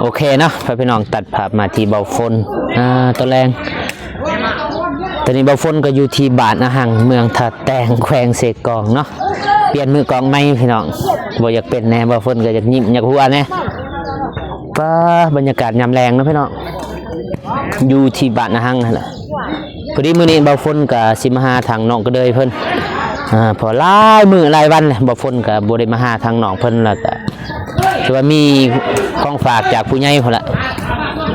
ໂອເຄເນາະ ພາພີ່ນ້ອງຕັດພາບມາທີ່ເບົາຝົນ ອ່າ ຕອນແລງ. ຕອນນີ້ເບົາຝົນກໍຢູ່ທີ່ບ້ານອາຫັງ ເມືອງທ່າແຕງ ແຂວງເຊກອງເນາະ. ປ່ຽນມືກ້ອງໃໝ່ພີ່ນ້ອງ ບໍ່ຢາກເປັນແດ່ ເບົາຝົນກໍຢາກຍິ້ມຢາກຫົວແດ່. ປ້າ ບັນຍາກາດຍາມແລງເນາະພີ່ນ້ອງ ຢູ່ທີ່ບ້ານອາຫັງຫັ້ນແຫຼະ. ພໍດີມື້ນີ້ເບົາຝົນກໍຊິມາຫາທາງນ້ອງກະເດີຍເພິ່ນ ອ່າ ເພາະຫຼາຍມື້ຫຼາຍວັນແລ້ວ ເບົາຝົນກໍບໍ່ໄດ້ມາຫາທາງນ້ອງເພິ່ນ ແລ້ວກໍຖືວ່າມີຂອງຝາກຈາກຜູ້ໃຫຍ່ພຸ້ນລະ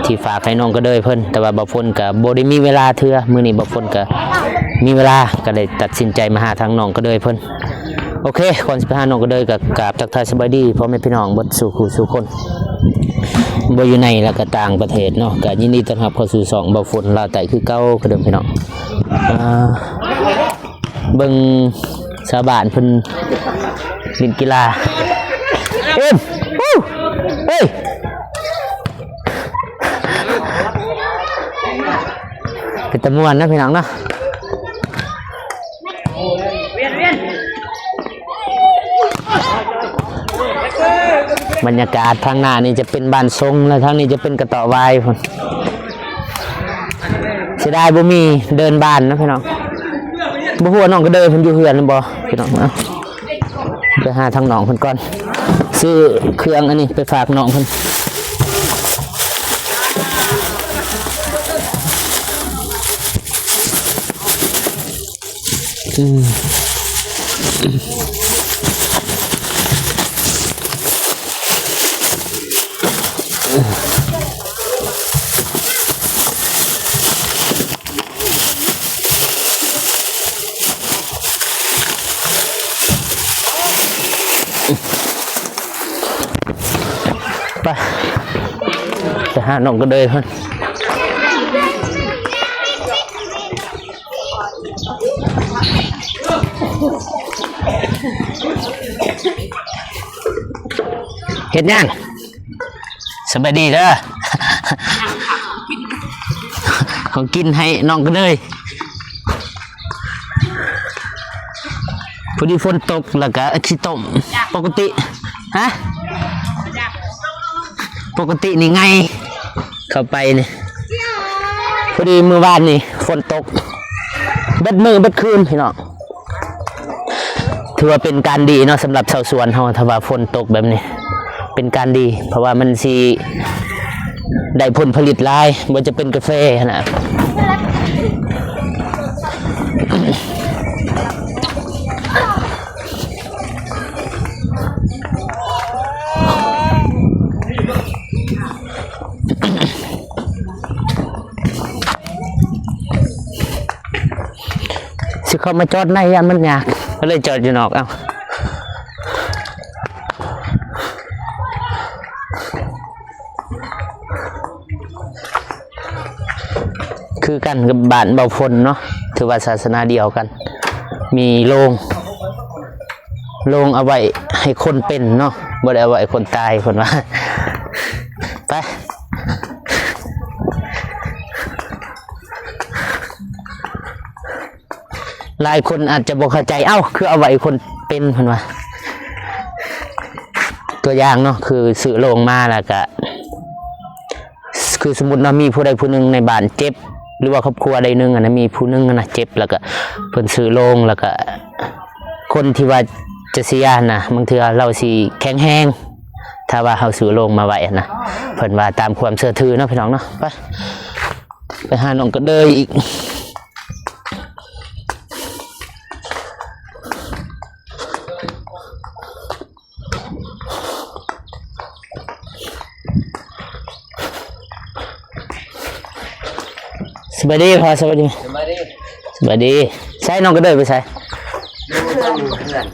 ທີ່ຝາກໃຫ້ນ້ອງກະເດີຍເພິ່ນ ແຕ່ວ່າເບົາຝົນກໍບໍ່ໄດ້ມີເວລາເທື່ອ. ມື້ນີ້ເບົາຝົນກໍມີເວລາ ກໍໄດ້ຕັດສິນໃຈມາຫາທາງນ້ອງກະເດີຍເພິ່ນ. ໂອເຄ ກ່ອນຊິໄປຫານ້ອງກະເດີຍ ກໍກາບທັກທາຍສະບາຍດີພໍ່ແມ່ພີ່ນ້ອງເບິດສູ່ຜູ້ສູ່ຄົນ ບໍ່ຢູ່ໃນ ແລະ ກໍຕ່າງປະເທດເນາະ. ກໍຍິນດີຕ້ອນຮັບເຂົ້າສູ່ຊ່ອງເບົາຝົນລາວໃຕ້ຄືເກົ່າຄືເດີມພີ່ນ້ອງ. ອ່າ ເບິ່ງຊາວບ້ານເພິ່ນຫຼິ້ນກິລາ. ເອີ ເອີຍ ເປັນຕາມ່ວນນະພີ່ນ້ອງເນາະ. ບັນຍາກາດທາງໜ້ານີ້ຈະເປັນບ້ານຊົງ ແລະ ທາງນີ້ຈະເປັນກະເຕາະວາຍພຸ້ນ. ເສຍດາຍບໍ່ມີເດີ່ນບ້ານນະພີ່ນ້ອງ. ບໍ່ຮູ້ວ່ານ້ອງກະເດີຍເພິ່ນຢູ່ເຮືອນບໍ່ພີ່ນ້ອງເນາະ. ໄປຫາທາງນ້ອງເພິ່ນກ່ອນ ຊື້ເຄື່ອງອັນນີ້ໄປຝາກນ້ອງເພິ່ນ. ອືມ ໄປ ໄປຫານ້ອງກະເດີຍເພິ່ນ. ເຮັດຫຍັງ? ສະບາຍດີເດີ. ຂອງກິນໃຫ້ນ້ອງກະເດີຍ. ພໍດີຝົນຕົກ ແລ້ວກະຂີ້ຕົມ ປົກກະຕິ ຮະ? ປົກກະຕິນີ້ໄງ່ເຂົ້າໄປນີ້. ພໍດີມື້ວານນີ້ຝົນຕົກເບິດມື້ເບິດຄືນພີ່ນ້ອງ. ຖືວ່າເປັນການດີເນາະ ສຳລັບຊາວສວນເຮົາ ຖ້າວ່າຝົນຕົກແບບນີ້ເປັນການດີ ເພາະວ່າມັນຊິໄດ້ຜົນຜະລິດຫຼາຍ ບໍ່ຈະເປັນກາແຟຫັ້ນນະ. ຊິເຂົ້າມາຈອດໃນ ຢ້ານມັນຍາກ ກໍເລີຍຈອດຢູ່ນອກ. ເອົ້າ ຄືກັນກັບບ້ານເບົາຝົນເນາະ ຖືວ່າສາສະໜາດຽວກັນ ມີໂລງ ໂລງເອົາໄວ້ໃຫ້ຄົນເປັນເນາະ ບໍ່ໄດ້ເອົາໄວ້ຄົນຕາຍເພິ່ນວ່າ. ໄປ ຫຼາຍຄົນອາດຈະບໍ່ເຂົ້າໃຈ ເອົ້າ ຄືເອົາໄວ້ຄົນເປັນເພິ່ນວ່າ. ຕົວຢ່າງເນາະ ຄືຊື້ໂລງມາແລ້ວກະ ຄືສົມມຸດເນາະ ມີຜູ້ໃດຜູ້ໜຶ່ງໃນບ້ານເຈັບ ຫຼືວ່າຄອບຄົວໃດໜຶ່ງຫັ້ນນະ ມີຜູ້ໜຶ່ງຫັ້ນນະເຈັບ ແລ້ວກະເພິ່ນຊື້ໂລງ ແລ້ວກະຄົນທີ່ວ່າຈະເສຍຫັ້ນນະ ບາງເທື່ອລາວຊິແຂງແຮງ ຖ້າວ່າເຮົາຊື້ໂລງມາໄວ້ຫັ້ນນະ ເພິ່ນວ່າຕາມຄວາມເຊື່ອຖືເນາະ ພີ່ນ້ອງເນາະ. ໄປ ໄປຫານ້ອງກະເດີຍອີກ. ສະບາຍດີພໍ່ ສະບາຍດີ ສະບາຍດີ ສະບາຍດີ. ໃສນ້ອງກະເດີຍໄປໃສ? ຢູ່ເຮືອນ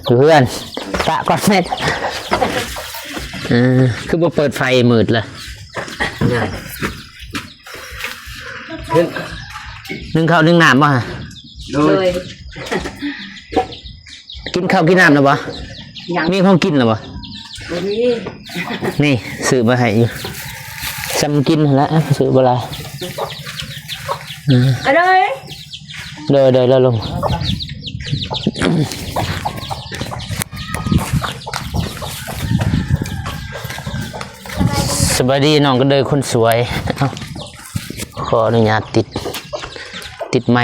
ຢູ່ເຮືອນ ປະກ່ອນແມ່. ເອີ ຄືບໍ່ເປີດໄຟ ມືດເລີຍ. ໜຶ້ງເຂົ້າໜຶ້ງນ້ຳບໍ່? ໂດຍ ໂດຍ. ກິນເຂົ້າກິນນ້ຳແລ້ວບໍ່? ຍັງ. ມີຂອງກິນແລ້ວບໍ່? ບໍ່ມີ. ນີ້ຊື້ມາໃຫ້ຢູ່ ຊ່ຳກິນຫັ້ນລະ ຊື້ບໍ່ຫຼາຍ. ເອີ ໂດຍ ໂດຍ ໂດຍ ລະລົງ. ສະບາຍດີນ້ອງກະເດີຍຄົນສວຍ. ເອົ້າ ຂໍອະນຸຍາດຕິດ ຕິດໄມ.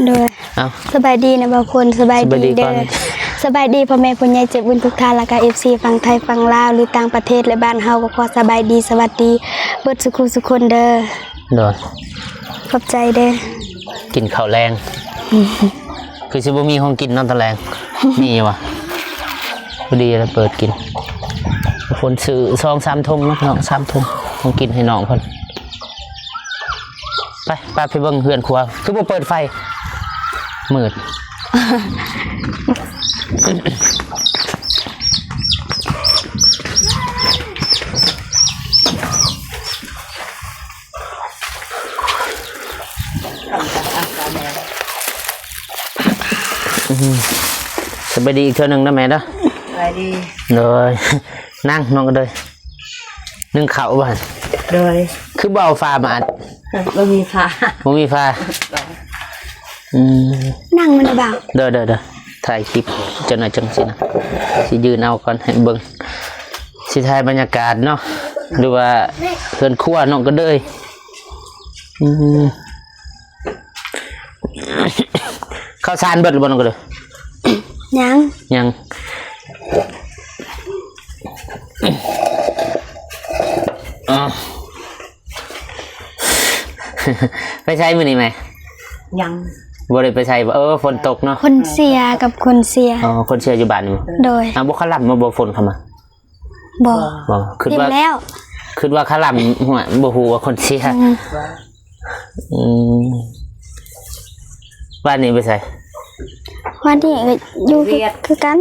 ໂດຍ ເອົ້າ ສະບາຍດີນະບ່າວພົນ. ສະບາຍດີເດີ ສະບາຍດີກ່ອນ ສະບາຍດີພໍ່ແມ່ຜູ້ໃຫຍ່ໃຈບຸນທຸກທ່ານ ແລະກະເອັຟຊີຝັ່ງໄທຝັ່ງລາວ ຫຼືຕ່າງປະເທດ ແລະບ້ານເຮົາ ກໍຂໍສະບາຍດີສະຫວັດດີເບິດສູ່ຄູ່ສູ່ຄົນເດີ. ໂດຍ ຂອບໃຈເດີ. ກິນເຂົ້າແລງ ຄືຊິບໍ່ມີຂອງກິນເນາະຕອນແລງ. ມີຢູ່ຫວາ? ພໍດີລະເປີດກິນ. ຄົນຊື້ສອງສາມຖົງເນາະ ເນາະ ສາມຖົງ ຂອງກິນໃຫ້ນ້ອງເພິ່ນ. ໄປ ພາໄປເບິ່ງເຮືອນຄົວ. ຄືບໍ່ເປີດໄຟ? ມືດ. ອືມ ສະບາຍດີອີກເທື່ອໜຶ່ງເດີແມ່ເດີ. ສະບາຍດີ. ໂດຍ ນັ່ງນ້ອງກະເດີຍ ໜຶ້ງເຂົ້າບໍ່ຫັ້ນ? ໂດຍ. ຄືບໍ່ເອົາຝາມາອັດ? ບໍ່ມີຝາ ບໍ່ມີຝາ. ອືມ ນັ່ງມັນນະບ່າວ. ໂດຍໆ ຖ່າຍຄລິບຈັກໜ້ອຍຈັ່ງຊີ້ນະ ຊິຢືນເອົາກ່ອນໃຫ້ເບິ່ງ. ຊິຖ່າຍບັນຍາກາດເນາະ ຫຼືວ່າເຮືອນຄົວນ້ອງກະເດີຍ. ອືມ ເຂົ້າສານເບິດແລ້ວບໍ່ນ້ອງກະເດີຍ? ຍັງ ຍັງ. ອໍ ໄປໃສມື້ນີ້ແມ່? ຍັງ ບໍ່ໄດ້ໄປໃສບໍ່? ເອີ ຝົນຕົກເນາະ. ຄົນເຊຍກັບຄົນເຊຍ. ອໍ ຄົນເຊຍຢູ່ບ້ານນີ້ບໍ່? ໂດຍ. ອ້າວ ບໍ່ຄະລຳບໍ່ ຝົນເຂົ້າມາ? ບໍ່ ບໍ່. ຄິດວ່າ ຄິດວ່າຄະລຳ ຫົວ ບໍ່ຮູ້ວ່າຄົນເຊຍ. ອືມ ອືມ ບ້ານນີ້ໄປໃສ? ບ້ານນີ້ກະຢູ່ຄືກັນ.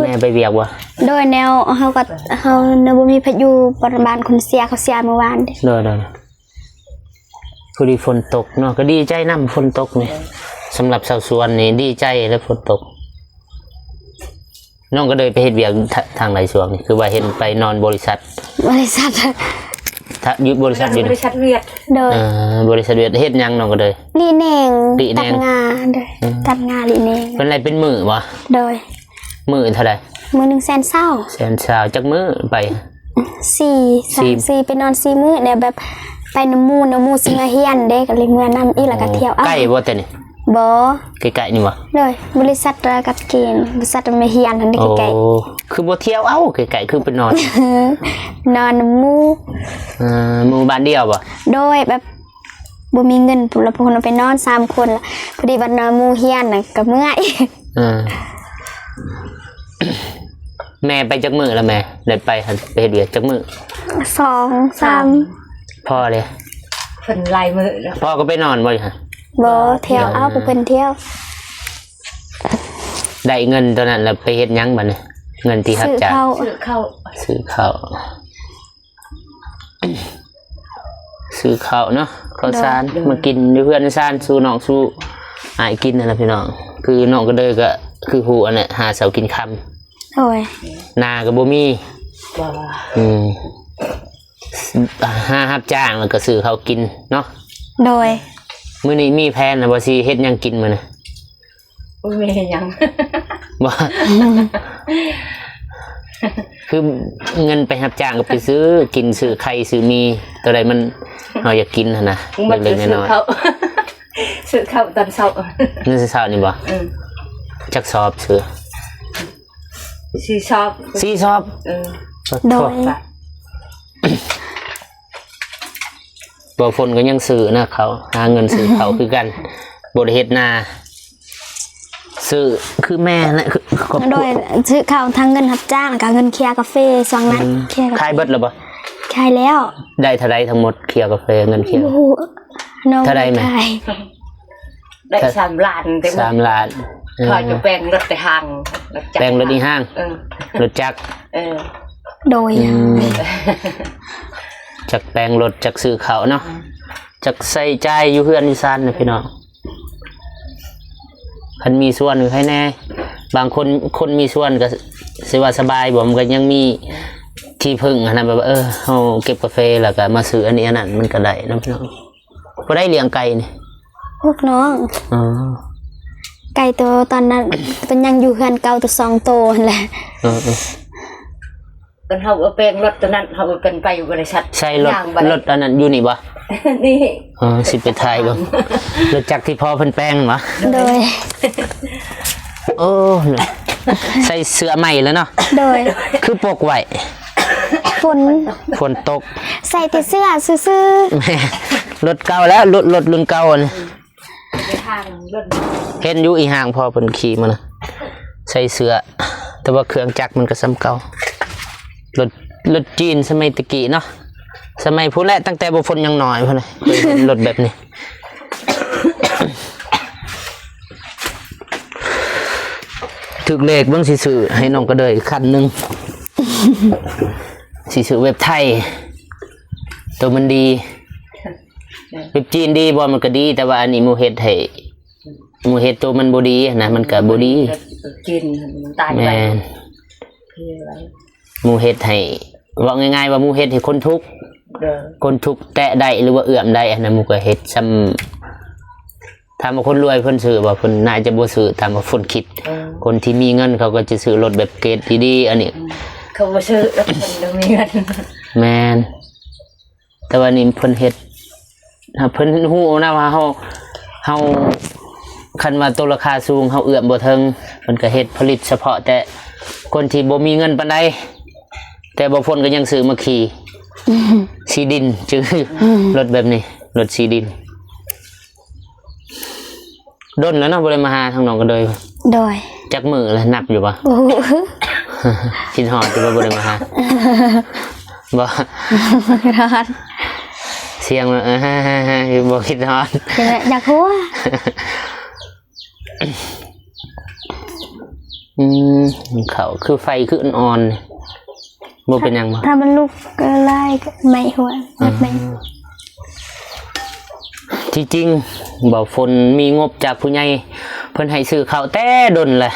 ແມ່ໄປວຽກບໍ່? ໂດຍ ແນວເຮົາກະ ເຮົານະບໍ່ມີໃຜຢູ່ບ້ານຄົນເຊຍ ເຂົາເຊຍມື້ວານ. ໂດຍໆ ພໍດີຝົນຕົກເນາະ ກະດີໃຈນຳຝົນຕົກນີ້. ສຳລັບຊາວສວນນີ້ດີໃຈແລ້ວຝົນຕົກ. ນ້ອງກະເດີຍໄປເຮັດວຽກທາງໃດຊ່ວງນີ້? ຄືວ່າເຫັນໄປນອນບໍລິສັດ. ບໍລິສັດ ຢູ່ບໍລິສັດ ຢູ່ບໍລິສັດຫວຽດ. ໂດຍ. ເອີ ບໍລິສັດຫວຽດ ເຮັດຫຍັງນ້ອງກະເດີຍ? ລີແນງ ລີແນງ ຕັດງາ. ໂດຍ. ອືມ ຕັດງາລີແນງ. ເປັນໄລເປັນມື້ບໍ່? ໂດຍ. ມື້ເທົ່າໃດ? ມື້ໜຶ່ງແສນຊາວ. ແສນຊາວ. ຈັກມື້ໄປ? ສີ່ ສາມ ສີ່ ໄປນອນສີ່ມື້ ແລ້ວແບບໄປນຳໝູ່ ນຳໝູ່ຊິມາຮຽນເດ້ ກະເລີຍເມືອນຳອີກ ແລ້ວກະທ່ຽວເອົາ. ໃກ້ບໍ່ແຕ່ນີ້? ບໍ່ ໃກ້ໆນີ້ບໍ່? ໂດຍ. ບໍລິສັດກັດເກນ ບໍລິສັດມາຮຽນຫັ້ນເດ້. ໂອ້ ໃກ້ໆ ຄືບໍ່ທ່ຽວເອົາ ໃກ້ໆ ຄືໄປນອນ ນອນນຳໝູ່. ເອີ ໝູ່ບ້ານດຽວບໍ່? ໂດຍ. ແບບບໍ່ມີເງິນ ລະພວກເຮົາໄປນອນສາມຄົນ ລະພໍດີບັດນອນໝູ່ຮຽນນະກະເມື່ອຍ. ເອີ ແມ່ໄປຈັກມື້ລະແມ່? ໄດ້ໄປຫັ້ນ ໄປເຮັດວຽກຈັກມື້? ສອງ ສາມ ສາມ. ພໍເດ? ເພິ່ນຫຼາຍມື້ແລ້ວ. ພໍ່ກະໄປນອນບໍ່ຢູ່ຫັ້ນ? ບໍ່ ທ່ຽວເອົາ ເອີ ເພິ່ນທ່ຽວ. ໄດ້ເງິນໂຕນັ້ນລະໄປເຮັດຫຍັງບັດນີ້? ເງິນທີ່ຮັບຈ້າງ ຊື້ເຂົ້າ ຊື້ເຂົ້າ ຊື້ເຂົ້າ ຊື້ເຂົ້າເນາະ ເຂົ້າສານ ໂດຍ ມາກິນຢູ່ເຮືອນຊານ ສູ່ນ້ອງສູ່ອ້າຍກິນຫັ້ນລະພີ່ນ້ອງ. ຄືນ້ອງກະເດີຍກະຄືຮູ້ຫັ້ນແຫຼະ ຫາເຊົ້າກິນຄ່ຳ. ໂດຍ. ນາກະບໍ່ມີ. ບໍ່. ອືມ ຫາຮັບຈ້າງແລ້ວກະຊື້ເຂົ້າກິນເນາະ. ໂດຍ. ມື້ນີ້ມີແຜນລະບໍ່ ຊິເຮັດຫຍັງກິນມື້ນີ້? ບໍ່ມີຫຍັງ. ບໍ່ ຄືເງິນໄປຮັບຈ້າງກະໄປຊື້ກິນ ຊື້ໄຂ່ ຊື້ໝີ່ ໂຕໃດມັນເຮົາຢາກກິນຫັ້ນນະ ມັນເລັກໆ ນ້ອຍໆ ຊື້ເຂົ້າ ຊື້ເຂົ້າຕອນເຊົ້າ. ມື້ເຊົ້ານີ້ບໍ່? ອືມ. ຈັກສອບຊື້? ສີ່ສອບ. ສີ່ສອບ? ເອີ. ໂດຍ. ບໍ່ ຝົນກະຍັງຊື້ນະ ເຂົ້າ ຫາເງິນຊື້ເຂົ້າຄືກັນ ບໍ່ໄດ້ເຮັດນາ ຊື້ຄືແມ່ຫັ້ນແຫຼະ. ໂດຍ. ຊື້ເຂົ້າທັງເງິນຮັບຈ້າງ ແລະກະເງິນເຄຍກາເຟຊ່ວງນັ້ນ. ອືມ. ເຄຍກາເຟ ຂາຍເບິດລະບໍ່? ຂາຍແລ້ວ. ໄດ້ເທົ່າໃດທັງໝົດ ເຄຍກາເຟ ເງິນເຄຍ? ບໍ່ຮູ້ ນ້ອງ ເທົ່າໃດແມ່? ໄດ້ສາມລ້ານ. ສາມລ້ານ. ເອີ ຂ້ອຍຈະແປງລົດແຕ່ຫ້າງ ແປງລົດອີ່ຫ້າງ. ເອີ ລົດຈັກ. ເອີ. ໂດຍ. ອືມ ຈັກແປງລົດ ຈັກຊື້ເຂົ້າເນາະ. ອືມ. ຈັກໃຊ້ຈ່າຍຢູ່ເຮືອນຢູ່ຊານນະພີ່ນ້ອງ. ຄັນມີສວນກະໃຫ້ແນ່ ບາງຄົນ ຄົນມີສວນກະຊິວ່າສະບາຍບໍ່ ມັນກະຍັງມີທີ່ເພິ່ງຫັ້ນນະ ແບບວ່າ ເອີ ເຮົາເກັບກາເຟແລ້ວກະມາຊື້ອັນນີ້ອັນນັ້ນ ມັນກະໄດ້ເນາະພີ່ນ້ອງ. ຜູ້ໃດລ້ຽງໄກ່ນີ້? ພວກນ້ອງ. ອໍ. ໄກ່ໂຕຕອນນັ້ນ ເປັນຫຍັງຢູ່ເຮືອນເກົ່າໂຕສອງໂຕຫັ້ນແຫຼະ. ເອີໆ. ຕອນເຮົາເອົາແປງລົດໂຕນັ້ນ ເຮົາເອົາເປັນໄປຢູ່ບໍລິສັດ ໃສ່ລົດ ຍ່າງໄປ ລົດອັນນັ້ນຢູ່ນີ້ບໍ່? ນີ້ ເອີ ຊິໄປຖ່າຍເບິ່ງ ລົດຈັກທີ່ພໍ່ເພິ່ນແປງບໍ່? ໂດຍ ໂອ້ ໃສ່ເສື້ອໃໝ່ແລ້ວເນາະ? ໂດຍ ຄືປົກໄວ້ ຝົນ ຝົນຕົກ ໃສ່ແຕ່ເສື້ອຊື່ໆ ແມ່ນ ລົດເກົ່າແລ້ວ ລົດ ລົດລຸ້ນເກົ່າຫັ້ນ ເຫັນຢູ່ອີ່ຮ່າງພໍ່ເພິ່ນຂີ່ມານະ ໃສ່ເສື້ອ ແຕ່ວ່າເຄື່ອງຈັກມັນກໍສ່ຳເກົ່າ ລົດ ລົດຈີນສະໄໝແຕ່ກີ້ເນາະ ສະໄໝພຸ້ນແຫຼະ ຕັ້ງແຕ່ບໍ່ຝົນຍັງນ້ອຍພຸ້ນນະ ເຄີຍເຫັນລົດແບບນີ້ ຖືກເລກເບິ່ງ ຊິຊື້ໃຫ້ນ້ອງກະເດີຍຄັນໜຶ່ງ ຊິຊື້ແບບໄທ ໂຕມັນດີ ແບບຈີນດີບໍ່? ມັນກໍດີ ແຕ່ວ່າອັນນີ້ໝູ່ເຮັດໃຫ້ ໝູ່ເຮັດໂຕມັນບໍ່ດີນະ ມັນກໍບໍ່ດີ ຈີນມັນຕາຍໄວ ແມ່ນ ໝູ່ເຮັດໃຫ້ ເວົ້າງ່າຍໆວ່າໝູ່ເຮັດໃຫ້ຄົນທຸກ ເອີ ຄົນທຸກແຕະໄດ້ ຫຼືວ່າເອື້ອມໄດ້ຫັ້ນນະ ໝູ່ກໍເຮັດຊ່ຳ ຖາມວ່າຄົນລວຍເພິ່ນຊື້ບໍ່? ເພິ່ນໜ້າຈະບໍ່ຊື້ ຕາມວ່າຝົນຄິດ ເອີ ຄົນທີ່ມີເງິນເຂົາກໍຈະຊື້ລົດແບບເກຣດດີໆ ອັນນີ້ ເຂົາບໍ່ຊື້ ເພິ່ນບໍ່ມີເງິນ ແມ່ນ ແຕ່ວ່ານີ້ເພິ່ນເຮັດ ເພິ່ນຮູ້ນະວ່າເຮົາ ເຮົາ ຄັນວ່າໂຕລາຄາສູງ ເຮົາເອື້ອມບໍ່ເຖິງ ເພິ່ນກໍເຮັດຜະລິດສະເພາະແຕ່ຄົນທີ່ບໍ່ມີເງິນປານໃດ ແຕ່ບໍ່ຝົນກໍຍັງຊື້ມາຂີ່ ສີດິນ ຈື່ ລົດແບບນີ້ ລົດສີດິນ. ດົນແລ້ວເນາະ ບໍ່ໄດ້ມາຫາທາງນ້ອງກະເດີຍ ໂດຍ ຈັກມື້ແລ້ວ ນັບຢູ່ບໍ່? ບໍ່ຮູ້ ຄິດຮອດຢູ່ບໍ່ ບໍ່ໄດ້ມາຫາ? ບໍ່ ຄິດຮອດ ສຽງແບບ ບໍ່ຄິດຮອດ ຢາກຮູ້ ອືມ ເຂົ້າຄືໄຟຄືອ່ອນໆ ບໍ່ເປັນຫຍັງບໍ່? ຖ້າມັນລຸກຫຼາຍກໍໄໝ້ຫົວ ອືມ ໄໝ້. ທີ່ຈິງ ບ່າວຝົນມີງົບຈາກຜູ້ໃຫຍ່ ເພິ່ນໃຫ້ຊື້ເຂົ້າແຕ່ດົນແຫຼະ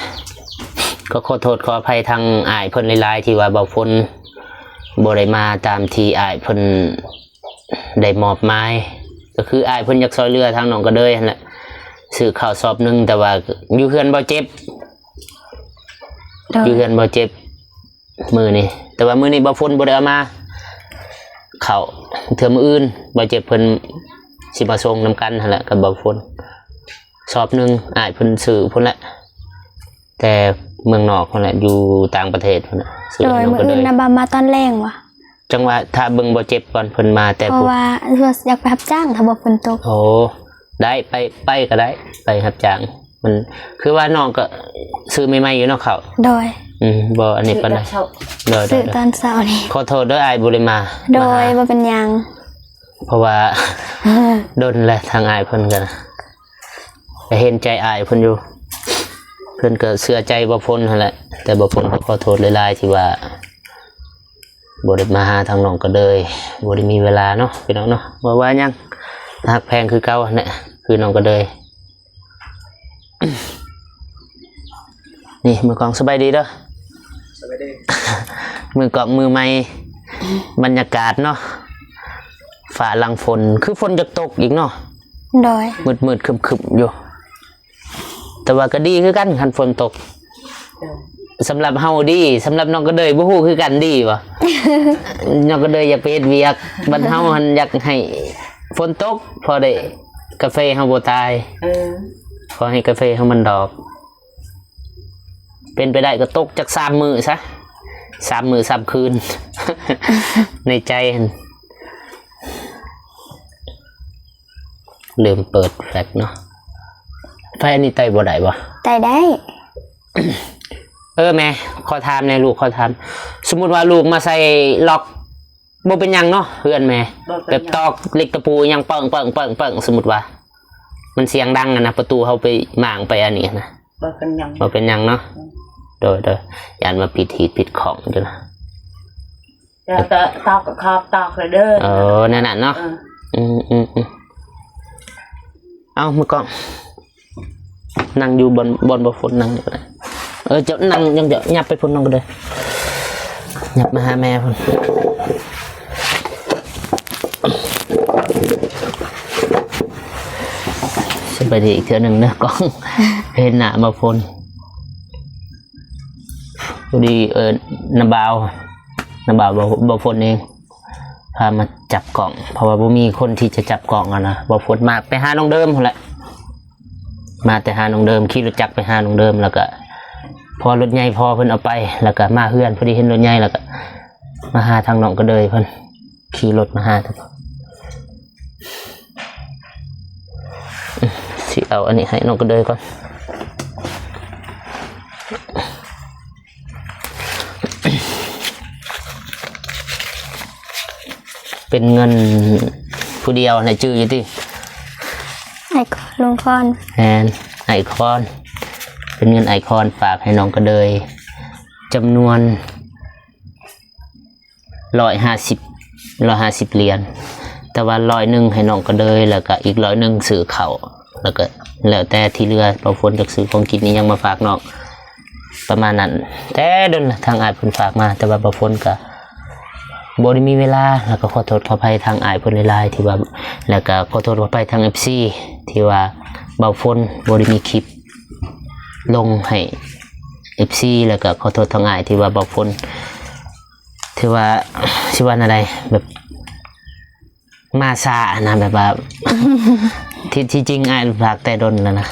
ກໍຂໍໂທດຂໍອະໄພທາງອ້າຍເພິ່ນຫຼາຍໆ ທີ່ວ່າບ່າວຝົນບໍ່ໄດ້ມາຕາມທີ່ອ້າຍເພິ່ນ ໄດ້ມອບໝາຍ ກໍຄືອ້າຍເພິ່ນຢາກຊ່ອຍເຫຼືອທາງນ້ອງກະເດີຍຫັ້ນແຫຼະ ຊື້ເຂົ້າສອບໜຶ່ງ ແຕ່ວ່າຢູ່ເຮືອນບໍ່ເຈັບ ໂດຍ ຢູ່ເຮືອນບໍ່ເຈັບມື້ນີ້ ແຕ່ວ່າມື້ນີ້ບ່າວຝົນບໍ່ໄດ້ເອົາມາ ເຂົ້າເທື່ອມື້ອື່ນ ບໍ່ເຈັບເພິ່ນຊິມາສົ່ງນຳກັນຫັ້ນແຫຼະ ກັບບ່າວຝົນ ສອບໜຶ່ງ ອ້າຍເພິ່ນຊື້ພຸ້ນແຫຼະ ແຕ່ເມືອງນອກພຸ້ນແຫຼະ ຢູ່ຕ່າງປະເທດພຸ້ນແຫຼະ ຊື້ໃຫ້ນ້ອງກະເດີຍ ມື້ອື່ນນະ ບ່າວມາຕອນແລງຫວາ? ຈັ່ງວ່າຖ້າເບິ່ງບໍ່ເຈັບກ່ອນ ເພິ່ນມາແຕ່ ເພາະວ່າຢາກໄປຮັບຈ້າງ ຖ້າບໍ່ຝົນຕົກ. ໂອ້ ໄດ້ ໄປ ໄປກໍໄດ້ ໄປຮັບຈ້າງ ມັນ ຄືວ່ານ້ອງກໍຊື້ໃໝ່ໆຢູ່ເນາະເຂົ້າ ໂດຍ ອືມ ບໍ່ອັນນີ້ປານໃດ ໂດຍ ຕອນເຊົ້ານີ້ ຂໍໂທດເດີ ອ້າຍບໍ່ໄດ້ມາ ໂດຍ ມາຫາ ບໍ່ເປັນຫຍັງ ເພາະວ່າດົນແຫຼະ ທາງອ້າຍເພິ່ນກໍ ກໍເຫັນໃຈອ້າຍເພິ່ນຢູ່ ເພິ່ນກໍເຊື່ອໃຈບ່າວຝົນຫັ້ນແຫຼະ ແຕ່ບ່າວຝົນກໍຂໍໂທດຫຼາຍໆ ທີ່ວ່າ ບໍ່ໄດ້ມາຫາທາງນ້ອງກະເດີຍ ບໍ່ໄດ້ມີເວລາເນາະ ພີ່ນ້ອງເນາະ ບໍ່ວ່າຫຍັງ ຮັກແພງຄືເກົ່າຫັ້ນແຫຼະ ຄືນ້ອງກະເດີຍ. ນີ້ມືກ້ອງ ສະບາຍດີເດີ ສະບາຍດີ ມືກ້ອງມືໃໝ່ ບັນຍາກາດເນາະ ຟ້າຫຼັງຝົນ ຄືຝົນຈະຕົກອີກເນາະ ໂດຍ ມືດໆ ຄຶ້ມໆຢູ່. ແຕ່ວ່າກໍດີຄືກັນ ຄັນຝົນຕົກ ເອີ ສຳລັບເຮົາດີ ສຳລັບນ້ອງກະເດີຍບໍ່ຮູ້ຄືກັນດີບໍ່? ນ້ອງກະເດີຍຢາກໄປເຮັດວຽກ ບັດເຮົາຫັ້ນຢາກໃຫ້ຝົນຕົກ ພໍໄດ້ກາເຟເຮົາບໍ່ຕາຍ ເອີ ພໍໃຫ້ກາເຟເຮົາມັນດອກ ເປັນໄປໄດ້ກໍຕົກຈັກສາມມື້ຊະ ສາມມື້ສາມຄືນ ໃນໃຈຫັ້ນ. ລືມເປີດແຟລັດເນາະ ໄຟອັນນີ້ໄຕ່ບໍ່ໄດ້ບໍ່? ໄຕ່ໄດ້ ເອີ ແມ່ ຂໍຖາມແດ່ລູກ ຂໍຖາມ ສົມມຸດວ່າລູກມາໃສ່ລັອກ ບໍ່ເປັນຫຍັງເນາະ ເຮືອນແມ່ ບໍ່ເປັນຫຍັງ ແບບຕອກເຫຼັກຕະປູຫຍັງເປິ້ງໆໆ ສົມມຸດວ່າ ມັນສຽງດັງຫັ້ນນະ ປະຕູເຮົາໄປມ້າງໄປອັນນີ້ຫັ້ນນະ ບໍ່ເປັນຫຍັງ ບໍ່ເປັນຫຍັງເນາະ ອືມ ໂດຍໆ ຢ້ານວ່າຜິດຮີດຜິດຂ້ອງຢູ່ນະ ແລ້ວກໍຕອກກໍຂອບຕອກແລ້ວເດີ ເອີ ແນວນັ້ນເນາະ ເອີ ອືມໆໆ ເອົາ ມືກ້ອງ ນັ່ງຢູ່ບ່ອນ ບ່ອນບ່າວຝົນນັ່ງຢູ່ກໍໄດ້ ເອີ ເຈົ້ານັ່ງ ຍັງຈະຫຍັບໄປພຸ້ນ ນ້ອງກະເດີຍ ຫຍັບມາຫາແມ່ພຸ້ນ ສະບາຍດີອີກເທື່ອໜຶ່ງເດີກ້ອງ ເຫັນໜ້າບ່າວຝົນ ພໍດີ ເອີ ນ້າບ່າວ ນະ ບ່າວ ບ່າວ ບ່າວຝົນເອງ ພາມາຈັບກ້ອງ ເພາະວ່າບໍ່ມີຄົນທີ່ຈະຈັບກ້ອງຫັ້ນນະ. ບ່າວຝົນມາແຕ່ຫານ້ອງເດີມພຸ້ນແຫຼະ ມາແຕ່ຫານ້ອງເດີມ ຂີ່ລົດຈັກໄປຫານ້ອງເດີມ ແລ້ວກະພໍລົດໃຫຍ່ພໍ່ເພິ່ນເອົາໄປ ແລ້ວກະມາເຮືອນ ພໍດີເຫັນລົດໃຫຍ່ ແລ້ວກະມາຫາທາງນ້ອງກະເດີຍເພິ່ນ ຂີ່ລົດມາຫາ. ຊິເອົາອັນນີ້ໃຫ້ນ້ອງກະເດີຍກ່ອນ. ເປັນເງິນຜູ້ດຽວນະ ຈື່ຢູ່ຕິ? ອ້າຍຄອນ ລຸງຄອນ. ແມ່ນ ອ້າຍຄອນ ເປັນເງິນອ້າຍຄອນຝາກໃຫ້ນ້ອງກະເດີຍ ຈຳນວນ ຮ້ອຍຫ້າສິບ ຮ້ອຍຫ້າສິບຫຼຽນ ແຕ່ວ່າຮ້ອຍໜຶ່ງໃຫ້ນ້ອງກະເດີຍ ແລ້ວກະອີກຮ້ອຍໜຶ່ງຊື້ເຂົ້າ ແລ້ວກະແລ້ວແຕ່ທີ່ເຫຼືອ ບ່າວຝົນຈັກຊື້ຂອງກິນອີ່ຫຍັງມາຝາກນ້ອງ ປະມານນັ້ນ. ແຕ່ດົນລະທາງອ້າຍເພິ່ນຝາກມາ ແຕ່ວ່າບ່າວຝົນກະບໍ່ໄດ້ມີເວລາ ແລ້ວກະຂໍໂທດຂໍອະໄພທາງອ້າຍເພິ່ນຫຼາຍໆ ທີ່ວ່າ ແລ້ວກະຂໍໂທດຂໍອະໄພທາງເອັຟຊີ ທີ່ວ່າບ່າວຝົນບໍ່ໄດ້ມີຄລິບລົງໃຫ້ເອັຟຊີ ແລ້ວກະຂໍໂທດທາງອ້າຍທີ່ວ່າບ່າວຝົນ ຖືວ່າ ຊິວ່າແນວໃດ ແບບມາຊ້ານະ ແບບວ່າ ທີ່ ທີ່ຈິງອ້າຍຝາກແຕ່ດົນແລ້ວນະ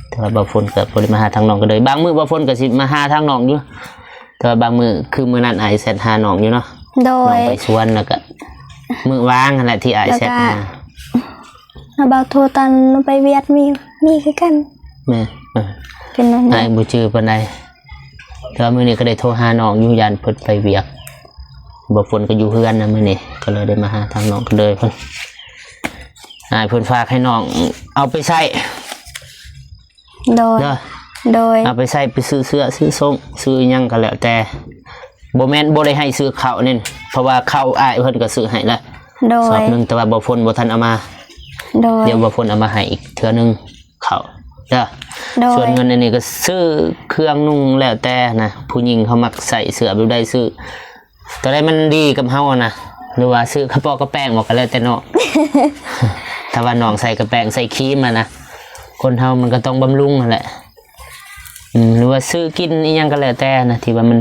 ແຕ່ວ່າບ່າວຝົນກະບໍ່ໄດ້ມາຫາທາງນ້ອງກະເດີຍ. ບາງມື້ບ່າວຝົນກະຊິມາຫາທາງນ້ອງຢູ່ ແຕ່ວ່າບາງມື້ ຄືມື້ນັ້ນອ້າຍແຊັດຫານ້ອງຢູ່ເນາະ. ໂດຍ ນ້ອງໄປສວນ ແລ້ວກະມື້ວາງຫັ້ນແຫຼະທີ່ອ້າຍແຊັດຫາ ແລ້ວກະ ແລ້ວບ່າວໂທຕອນໄປວຽກ ມີ ມີຄືກັນ. ແມ່ນ ເອີ ເປັນແນວນັ້ນ ອ້າຍບໍ່ຈື່ປານໃດ. ແຕ່ວ່າມື້ນີ້ກະໄດ້ໂທຫານ້ອງຢູ່ ຢ້ານເພິ່ນໄປວຽກ ບ່າວຝົນກະຢູ່ເຮືອນນະມື້ນີ້ ກະເລີຍໄດ້ມາຫາທາງນ້ອງກະເດີຍເພິ່ນ. ອ້າຍເພິ່ນຝາກໃຫ້ນ້ອງເອົາໄປໃຊ້. ໂດຍ ເດີ ໂດຍ ເອົາໄປໃຊ້ ໄປຊື້ເສື້ອ ຊື້ສົ້ງ ຊື້ອີ່ຫຍັງກະແລ້ວແຕ່ ບໍ່ແມ່ນ ບໍ່ໄດ້ໃຫ້ຊື້ເຂົ້ານີ້ ເພາະວ່າເຂົ້າອ້າຍເພິ່ນກະຊື້ໃຫ້ລະ ໂດຍ ສອບໜຶ່ງ ແຕ່ວ່າບ່າວຝົນບໍ່ທັນເອົາມາ. ໂດຍ ດຽວບ່າວຝົນເອົາມາໃຫ້ອີກເທື່ອໜຶ່ງ ເຂົ້າເດີ. ໂດຍ ສ່ວນເງິນອັນນີ້ກະຊື້ເຄື່ອງນຸ່ງແລ້ວແຕ່ນະ ຜູ້ຍິງເຂົາມັກໃສ່ເສື້ອແບບໃດ ຊື້ໂຕໃດມັນດີກັບເຮົານະ ຫຼືວ່າຊື້ກະເປາະກະແປ້ງ ບອກກະແລ້ວແຕ່ເນາະ. ຖ້າວ່ານ້ອງໃສ່ກະແປ້ງ ໃສ່ຄຣີມຫັ້ນນະ ຄົນເຮົາມັນກະຕ້ອງບຳລຸງຫັ້ນແຫຼະ ອືມ ຫຼືວ່າຊື້ກິນອີ່ຫຍັງກະແລ້ວແຕ່ນະ ທີ່ວ່າມັນ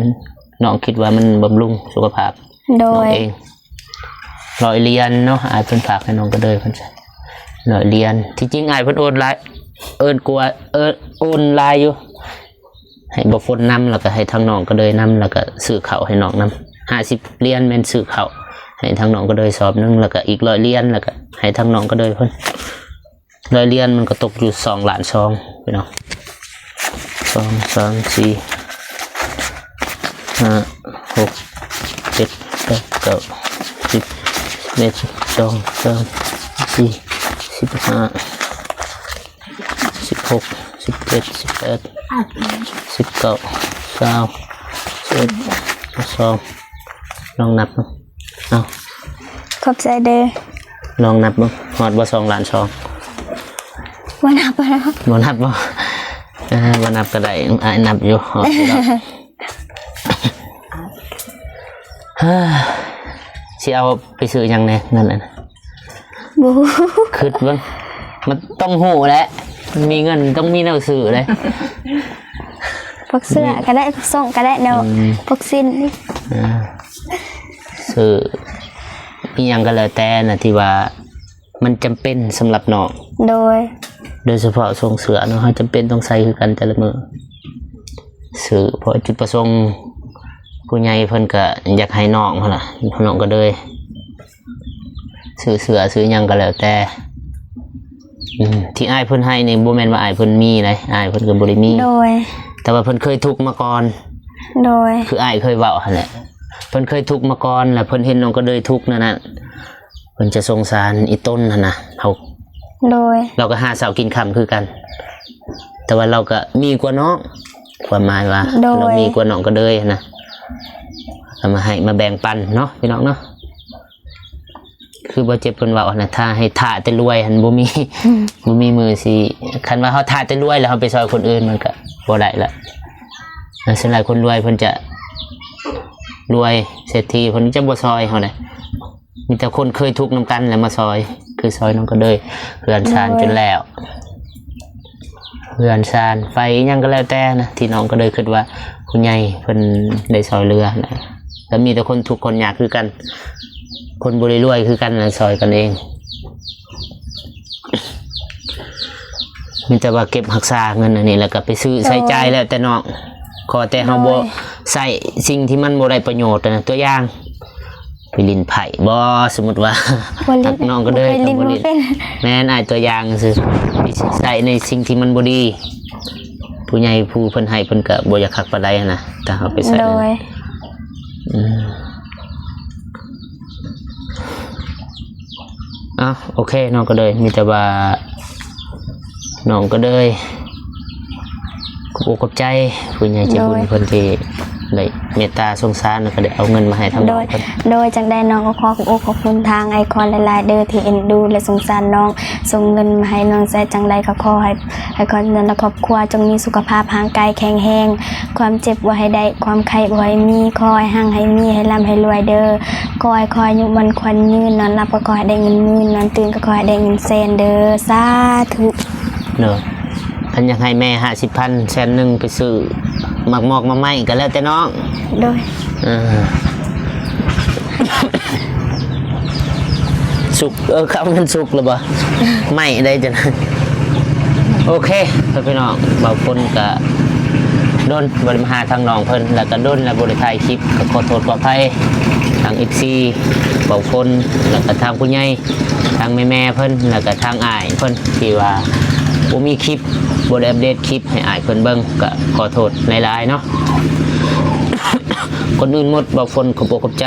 ນ້ອງຄິດວ່າມັນບຳລຸງສຸຂະພາບ ໂດຍ ນ້ອງເອງ. ຮ້ອຍຫຼຽນເນາະ ອ້າຍເພິ່ນຝາກໃຫ້ນ້ອງກະເດີຍເພິ່ນ ຮ້ອຍຫຼຽນ. ທີ່ຈິງອ້າຍເພິ່ນໂອນຫຼາຍ ເອີນກວ່າ ເອີນ ໂອນຫຼາຍຢູ່ ໃຫ້ບ່າວຝົນນຳ ແລ້ວກະໃຫ້ທາງນ້ອງກະເດີຍນຳ ແລ້ວກະຊື້ເຂົ້າໃຫ້ນ້ອງນຳ ຫ້າສິບຫຼຽນ ແມ່ນຊື້ເຂົ້າໃຫ້ທາງນ້ອງກະເດີຍສອບໜຶ່ງ ແລ້ວກະອີກຮ້ອຍຫຼຽນ ແລ້ວກະໃຫ້ທາງນ້ອງກະເດີຍເພິ່ນ. ຮ້ອຍຫຼຽນມັນກະຕົກຢູ່ສອງລ້ານສອງພີ່ນ້ອງ ສອງ ສາມ ສີ່ ຫ້າ ຫົກ ເຈັດ ແປດ ເກົ້າ ສິບ ສິບເອັດ ສິບສອງ ສິບສາມ ສິບສີ່ ສິບຫ້າ ສິບຫົກ ສິບເຈັດ ສິບແປດ ສິບເກົ້າ ຊາວ ສິບເອັດ ສິບສອງ ລອງນັບເບິ່ງ. ເອົ້າ ຂອບໃຈເດີ. ລອງນັບເບິ່ງ ຮອດບໍ່ ສອງລ້ານສອງ? ບໍ່ນັບແລ້ວ ບໍ່ນັບບໍ່? ເອີ ບໍ່ນັບກະໄດ້ ອ້າຍນັບຢູ່ ຮອດຢູ່ດອກ. ຊິເອົາໄປຊື້ຫຍັງແດ່ເງິນຫັ້ນນະ? ບໍ່ຮູ້ ຄຶດເບິ່ງ ມັນຕ້ອງຮູ້ແຫຼະ ມີເງິນຕ້ອງມີແນວຊື້ເດ້. ພວກເສື້ອກະໄດ້ ພວກສົ້ງກະໄດ້ເນາະ ອືມ ພວກສິ້ນນີ້ ເອີ ຊື້ອີ່ຫຍັງກະແລ້ວແຕ່ນະ ທີ່ວ່າມັນຈຳເປັນສຳລັບນ້ອງ ໂດຍ ໂດຍສະເພາະສົ້ງເສື້ອເນາະ ເຮົາຈຳເປັນຕ້ອງໃສ່ຄືກັນແຕ່ລະມື້ ຊື້ ເພາະຈຸດປະສົງຜູ້ໃຫຍ່ເພິ່ນກະຢາກໃຫ້ນ້ອງຫັ້ນລະ ນ້ອງກະເລີຍ ຊື້ເສື້ອຊື້ຫຍັງກະແລ້ວແຕ່ ອືມ ທີ່ອ້າຍເພິ່ນໃຫ້ນີ້ບໍ່ແມ່ນວ່າອ້າຍເພິ່ນມີໃດ ອ້າຍເພິ່ນກະບໍ່ໄດ້ມີ ໂດຍ ແຕ່ວ່າເພິ່ນເຄີຍທຸກມາກ່ອນ ໂດຍ ຄືອ້າຍເຄີຍເວົ້າຫັ້ນແຫຼະ ເພິ່ນເຄີຍທຸກມາກ່ອນ ແລ້ວເພິ່ນເຫັນນ້ອງກະເລີຍທຸກນັ້ນນະ ເພິ່ນຈະສົງສານອີ່ຕົນຫັ້ນນະ ເຮົາ ໂດຍ ລາວກະຫາເຊົ້າກິນຄ່ຳຄືກັນ ແຕ່ວ່າລາວກະມີກວ່ານ້ອງ ຄວາມໝາຍວ່າ ໂດຍ ລາວມີກວ່ານ້ອງກະເລີຍຫັ້ນນະ ເອົາມາໃຫ້ມາແບ່ງປັນເນາະ ພີ່ນ້ອງເນາະ. ຄືບ່າວເຈັບເພິ່ນເວົ້າຫັ້ນນະ ຖ້າໃຫ້ຖ້າແຕ່ລວຍຫັ້ນບໍ່ມີ ອືມ ບໍ່ມີມື້ຊິ ຄັນວ່າເຮົາຖ້າແຕ່ລວຍແລ້ວເຮົາໄປຊ່ອຍຄົນອື່ນມັນກະບໍ່ໄດ້ລະ ສ່ວນຫຼາຍຄົນລວຍເພິ່ນຈະລວຍເສດຖີ່ ເພິ່ນຈະບໍ່ຊ່ອຍເຮົາໃດ ມີແຕ່ຄົນເຄີຍທຸກນຳກັນແລ້ວມາຊ່ອຍ ຄືຊ່ອຍນ້ອງກະເລີຍ ເຮືອນຊານ ໂດຍ ຈົນແລ້ວ ເຮືອນຊານໄຟອີ່ຫຍັງກະແລ້ວແຕ່ນະ ທີ່ນ້ອງກະເລີຍຄຶດວ່າຜູ້ໃຫຍ່ເພິ່ນໄດ້ຊ່ອຍເຫຼືອນະ ກໍມີແຕ່ຄົນທຸກຄົນຍາກຄືກັນ ຄົນບໍ່ໄດ້ລວຍຄືກັນນະ ຊ່ອຍກັນເອງ. ມີແຕ່ວ່າເກັບຮັກສາເງິນອັນນີ້ ແລ້ວກໍໄປຊື້ ໂດຍ ໃຊ້ຈ່າຍແລ້ວແຕ່ນ້ອງ ຂໍແຕ່ເຮົາ ໂດຍ ບໍ່ໃຊ້ສິ່ງທີ່ມັນບໍ່ໄດ້ປະໂຫຍດນະ. ຕົວຢ່າງ ໄປຫຼິ້ນໄພ້ບໍ ສົມມຸດວ່າ ບໍ່ຫຼິ້ນ ນ້ອງກະເດີຍ ບໍ່ເຄີຍຫຼິ້ນ ກໍບໍ່ຫຼິ້ນ ບໍ່ເປັນ ແມ່ນ ອ້າຍຕົວຢ່າງຊື່ ໄປໃຊ້ໃນສິ່ງທີ່ມັນບໍ່ດີ ຜູ້ໃຫຍ່ຜູ້ເພິ່ນໃຫ້ເພິ່ນກໍບໍ່ຢາກຄັກປານໃດຫັ້ນນະ ຖ້າເຮົາໄປໃຊ້ ໂດຍ ອືມ ເອົ້າ ໂອເຄ ນ້ອງກະເດີຍ ມີແຕ່ວ່າ ນ້ອງກະເດີຍ ຂອບອົກຂອບໃຈຜູ້ໃຫຍ່ໃຈບຸນ ໂດຍ ເພິ່ນທີ່ໄດ້ເມດຕາສົງສານ ແລ້ວກໍໄດ້ເອົາເງິນມາໃຫ້ທາງ ໂດຍ ນ້ອງເພິ່ນ ໂດຍ ຈັ່ງໃດນ້ອງກໍຂໍຂອບອົກຂອບຄຸນທາງອ້າຍຄອນຫຼາຍໆເດີ ທີ່ເອັນດູ ແລະ ສົງສານນ້ອງ ສົ່ງເງິນມາໃຫ້ນ້ອງໃຊ້. ຈັ່ງໃດກໍຂໍໃຫ້ອ້າຍຄອນນັ້ນ ແລະ ຄອບຄົວຈົ່ງມີສຸຂະພາບຮ່າງກາຍແຂງແຮງ ຄວາມເຈັບບໍ່ໃຫ້ໄດ້ ຄວາມໄຂ້ບໍ່ໃຫ້ມີ ຂໍໃຫ້ຮັ່ງໃຫ້ມີ ໃຫ້ລ່ຳໃຫ້ລວຍເດີ ຂໍໃຫ້ ຂໍອາຍຸໝັ້ນຂວັນຍືນ ນອນຫຼັບກໍຂໍໃຫ້ໄດ້ເງິນໝື່ນ ນອນຕື່ນກໍຂໍໃຫ້ໄດ້ເງິນແສນເດີ ສາທຸ. ເນາະ ຄັນຢາກໃຫ້ແມ່ຫ້າສິບພັນ ແສນໜຶ່ງ ໄປຊື້ໝາກໝອກໝາກໄມ້ກໍແລ້ວແຕ່ນ້ອງ ໂດຍ ເອີ ສຸກ ເອີ ຄຳມັນສຸກແລ້ວບໍ່? ໄມ້ໄດ້ຈັ່ງ ໂອເຄ ພີ່ນ້ອງ ບ່າວພົນກະດົນບໍ່ໄດ້ມາຫາທາງນ້ອງເພິ່ນ ແລ້ວກະດົນແລ້ວບໍ່ໄດ້ຖ່າຍຄລິບ ກໍຂໍໂທດຂໍອະໄພທາງເອັຟຊີບ່າວພົນ ແລ້ວກະທາງຜູ້ໃຫຍ່ ທາງແມ່ໆເພິ່ນ ແລ້ວກະທາງອ້າຍເພິ່ນ ທີ່ວ່າບໍ່ມີຄລິບ ບໍ່ໄດ້ອັບເດດຄລິບໃຫ້ອ້າຍເພິ່ນເບິ່ງ ກໍຂໍໂທດຫຼາຍໆເນາະ. ກ່ອນອື່ນໝົດ ບ່າວພົນຂອບອົກຂອບໃຈ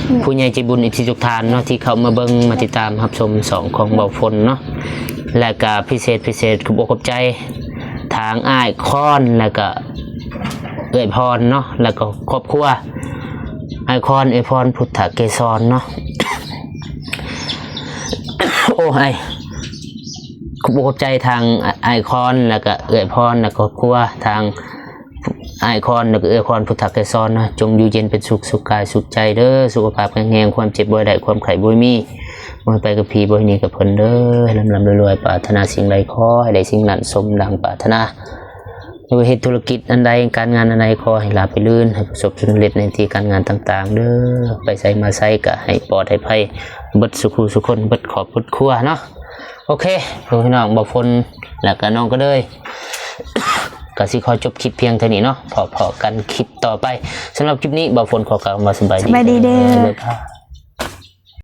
ອືມ ຜູ້ໃຫຍ່ໃຈບຸນ ເອັຟຊີທຸກທ່ານເນາະ ທີ່ເຂົ້າມາເບິ່ງ ມາຕິດຕາມຮັບຊົມຊ່ອງຂອງບ່າວພົນເນາະ ແລະກະພິເສດ ພິເສດ ຂອບອົກຂອບໃຈທາງອ້າຍຄອນ ແລະກະເອື້ອຍພອນເນາະ ແລະກະຄອບຄົວ ອ້າຍຄອນ ເອື້ອຍພອນ ພຸດທະເກສອນເນາະ ໂອ້ຍ ຂອບອົກຂອບໃຈທາງອ້າຍຄອນ ແລະກະເອື້ອຍພອນ ແລະຄອບຄົວ ທາງອ້າຍຄອນ ແລະກະເອື້ອຍຄອນ ພຸດທະເກສອນເນາະ ຈົ່ງຢູ່ເຢັນເປັນສຸກ ສຸກກາຍສຸກໃຈເດີ ສຸຂະພາບແຂງແຮງ ຄວາມເຈັບບໍ່ໃຫ້ໄດ້ ຄວາມໄຂ້ບໍ່ໃຫ້ມີ ບໍ່ໃຫ້ໄປກັບຜີ ບໍ່ໃຫ້ໜີກັບເພິ່ນເດີ ໃຫ້ລ່ຳໆລວຍໆ ປາດຖະໜາສິ່ງໃດຂໍໃຫ້ໄດ້ສິ່ງນັ້ນ ສົມດັ່ງປາດຖະໜາ ຫຼືວ່າເຮັດທຸລະກິດອັນໃດ ການງານອັນໃດ ຂໍໃຫ້ລາບໄປລື່ນ ໃຫ້ປະສົບຜົນສຳເລັດໃນທີ່ການງານຕ່າງໆເດີ ໄປໃສມາໃສກະໃຫ້ປອດໃຫ້ໄພເບິດສູ່ຄູ່ສູ່ຄົນ ເບິດຄອບເບິດຄົວເນາະ. ໂອເຄ ພີ່ນ້ອງ ບ່າວພົນ ແລ້ວກະນ້ອງກະເດີຍ ກະຊິຂໍຈົບຄລິບພຽງເທົ່ານີ້ເນາະ ພໍ້ກັນຄລິບຕໍ່ໄປ. ສຳລັບຄລິບນີ້ ບ່າວພົນຂໍກ່າວຄຳວ່າສະບາຍດີ ສະບາຍດີເດີ ບາຍບາຍ.